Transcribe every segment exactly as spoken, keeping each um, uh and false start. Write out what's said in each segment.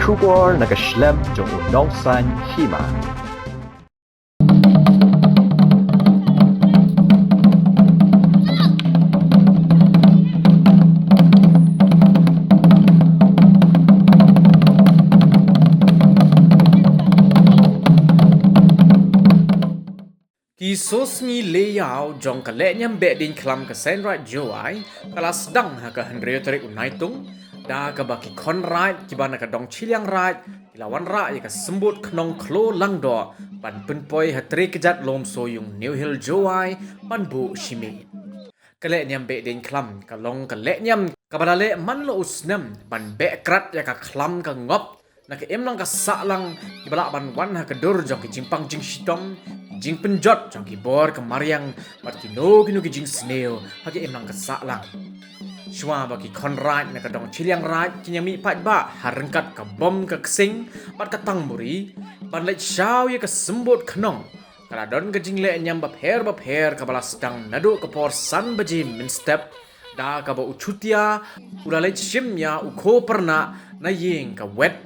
Khubor na ka shlem jong u nongsan hima. Ki sosmi le ïaw jong ka lehniam behdeiñ khlam ka Seiñ Raij Jowai ka la sdang ha ka hynriew tarik u Naitung, da kaba ki khon raij kiba na ka dong Chilliangraij ki la wanrah ïa ka symbud khnong khloo langdoh ban pynpoi ha Tre Kjat Lum Sohiong New Hill Jowai ban buh shimiet. Ka lehniam behdeiñ khlam ka long ka lehniam kaba la leh man la u snem ban beh krat ïa ka khlam ka ngop na ka imlang ka sahlang kiba lah ban wan ha ka dur jong ki jingpang jingshitom, ki jingpynjot jong ki bor ka mariang bad kino kino ki jingsniew ha ka imlang ka sahlang. Shuwa ba ki khon raij na ka dong Chilliangraij kin ïa mih paidbah ha ryngkat ka bom ka ksing bad ka tangmuri ban leit shaw ïa ka symbud khnong, ka la don ka jinglehniam bapher bapher kaba la sdang naduh ka por san baje mynstep, da kaba u Chutia u la leit shim ïa u kho pyrnah na ïing ka Wet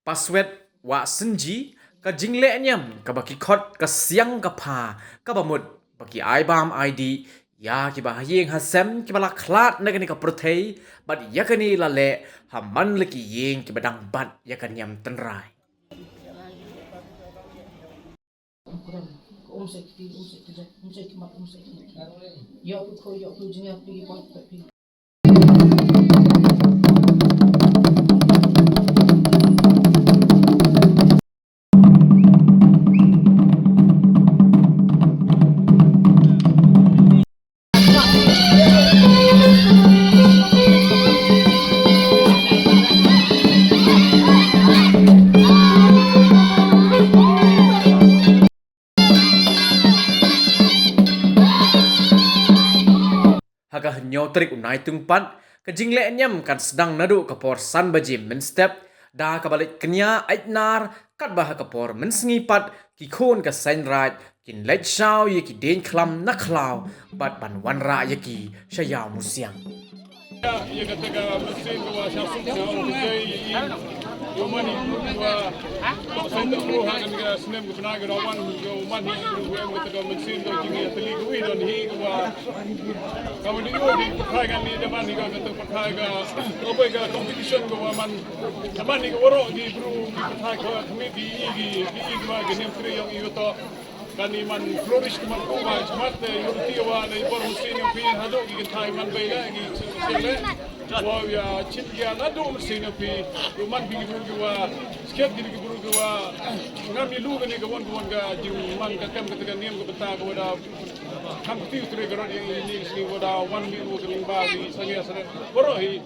Paswet Wah Synji, ka jinglehniam kaba ki khot ka siang ka pha, kaba mut ba ki ai bam ai dih ïa kiba ha ïing ha sem kiba la khlad na kane ka pyrthei, bad ïa kane la leh ha man la ki ïing kiba dang bat ïa ka niam tynrai. Ha ka hynñiew tarik u Naitung pat, ka jinglehniam kan sdang naduh ka por san baje mynstep, da kaba leit kñia aitnar, katba ha ka por mynsngi pat ki khun ka Seiñ Raij kin leit shaw ïa ki deiñ khlam na khlaw bad ban wanrah ïa ki sha Ïawmusiang. Ïa kata ka mynsiem ka wa sha suk sha u kjai ïa i. Ïa u man i wa sait ta u ha kan ka snem ka pynai ka rawan ka u man i u em kata ka mynsiem ka jingïatylli ka wi don hi ka wa. Ka wa di u di pyrthai kan ni da man i ka kata pyrthai ka ka bai ka competition ka wa man. Da man i ka waroh di bru di pyrthai ka khmih di i di di i ka wa ka niam kri yong i u to. Kani man flourish ki man ko ba chmat te yu ti wa le bor musin yu pi haduh ki kynthai man bai le ki sel le. Wa ya chit ya naduh musin yu pi yu man pi ki bru ki wa sket ki ki bru ki wa ngam i lu kani ka wan ka wan ka jing man ka kem ka tega niam ka bata ka wada kam ti tre ka rot yang ini sini wada wan mi ru ka ling ba ki sangi asre. Boro hi.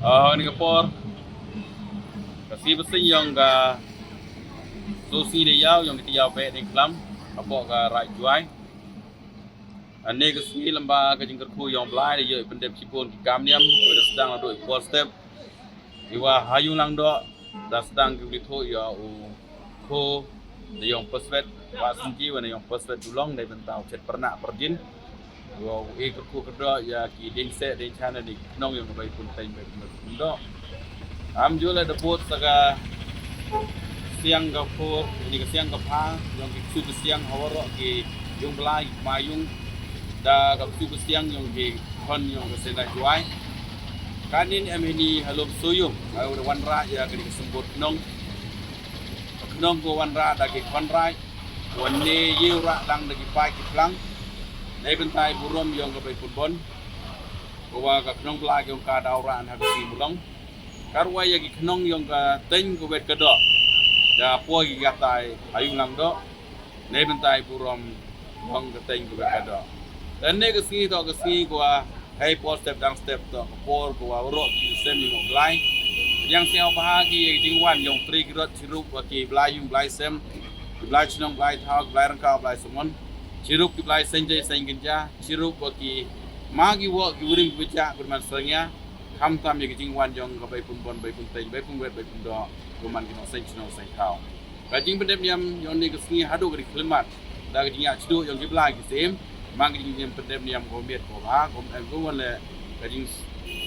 Ah, ha kane ka por, ka sngi ba seng ïong ka, so sngi da ïaw ïong ki tiaw beh ding klam hapoh ka Raid Jwai. Ane ka sngi lamba ka jingkyrkhu ïong Blai da ïoh pyndep shibun ki kam niam, da sdang la doi por step. Iwa ha ïung lang doh da sdang ki wli thoh ïa u kho da ïong Paswet wa sngki wa na ïong Paswet u long da bynta u chet pyrna pyrjin. Wa u e kyrkhu kyrdoh ïa ki dieng seh dieng chan da ki khnong ïong ka Bai Pun Teng Bai Pun Doh. Am ju la da bot sa ka siang ka phor, ini ka siang ka pha, ïong ki ksu ka siang ha waroh ki ïung Blai, ki kma ïung, da ka ksu ka siang ïong ki khon ïong ka Sena Jwai. Kanin em hini halom soyum, ai u da wanrah ïa kani ka sembot khnong. Ka khnong ko wanrah da ki khon rai, wan ne ïew rah lang da ki pai ki plang. Nei bynta i burom ïong ka Bai Pun Bon. Ko wa ka khnong Blai ïong ka daw rah na ka si mulong. Karwai ïa ki khnong ïong ka teng ko wet ka doh. Da poi ki gatai ha ïung lang doh. Nei bynta i burom ïong ka teng ko wet ka doh. Dan ne ka sngi to ka sngi ko wa hei por step dang step to ka por ko wa waroh ki sem ïong Blai. Yang siaw paha ki ïa ki jingwan ïong tri ki rot chirup wa ki Blai ïung Blai sem. Ki Blai chnong Blai thaw ki Blai rangkaw Blai sumon. Chirup ki Blai seng jai seng kynja. Chirup wa ki ma ki wok ki uring ki bcha ki man sangya. Kham tam ïa ki jingwan ïong ka Bai Pun Bon, Bai Pun Teng, Bai Pun Wet, Bai Pun Doh, ko man ki nong seng chnong seng thaw. Ka jingpyndep niam ïong ne ka sngi haduh ka ri khlimat. Da ka jingïa chiduh ïong ki Blai ki sem, man ka jingpyndep niam ko miet ko bha, ko em ko wan le ka jing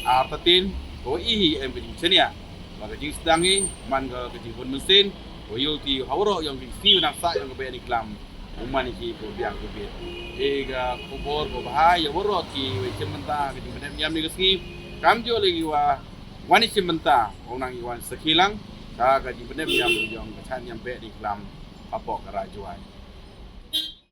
ar tatin, ko i hi em ka jingchenia. Ba ka jingsdang hi, man ka ka jinghun mynsiem, ko yul ti ha waroh ïong ki sngi nang sa ïong ka Bai Ni Klam. U man ki ko biang ko bit. E ka khubor ko bha ïa waroh ki wei chimbynta ka jingpyndep niam ne ka sngi. Kam jio lagi wa wan i chimbynta u nang i wan sakhi lang ka ka jingpyndep niam ïong ka chan niam Beh Ding Klam hapoh ka Raid Jwai.